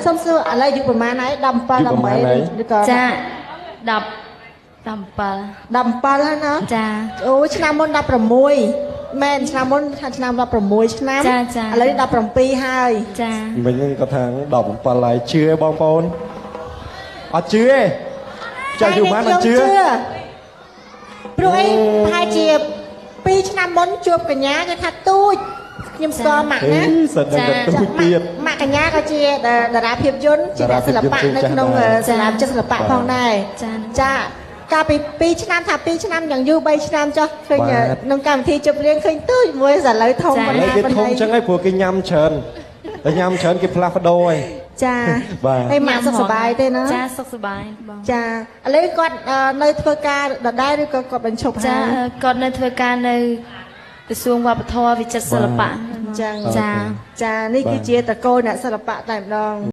សុំសួរឥឡូវអាយុប្រហែលហើយ17 18ឬក៏ ចា10 17 17ហើយណា ចា អូឆ្នាំមុន16មែនឆ្នាំមុនថាឆ្នាំ16ឆ្នាំ ចាចា ឥឡូវ17ហើយ ចា មិញហ្នឹងគាត់ថា17ហើយជឿទេបងប្អូនអត់ជឿទេចាយូរបានអត់ជឿ ព្រោះអីប្រហែលជា2ឆ្នាំមុនជួបកញ្ញាគឺថាទូចខ្ញុំស្គាល់ម៉ាក់ណា សិនតែទូចទៀត ម៉ាក់កញ្ញាក៏ជាតារាភាពយន្តជាអ្នកសិល្បៈនៅក្នុងសាលាវិចិត្រសិល្បៈផងដែរ ចា ចាកាលពី2ឆ្នាំថា2ឆ្នាំយ៉ាងយូរ3ឆ្នាំចុះឃើញក្នុងកម្មវិធីជប់លៀងឃើញទូចមួយសាឡូវធំប៉ុណ្ណា គេធំចឹងឯងព្រោះគេញ៉ាំច្រើនតែញ៉ាំច្រើនគេផ្លាស់ប្ដូរឯង ចា បាទ ហើយម៉ាក់សុខសប្បាយទេណា ចាសុខសប្បាយបង ចាឥឡូវគាត់នៅធ្វើការដដែលឬក៏គាត់បញ្ឈប់ហើយ ចាគាត់នៅធ្វើការនៅក្រសួងវប្បធម៌វិចិត្រសិល្បៈ អញ្ចឹង ចា ចានេះគឺជាតកូលអ្នកសិល្បៈតែម្ដង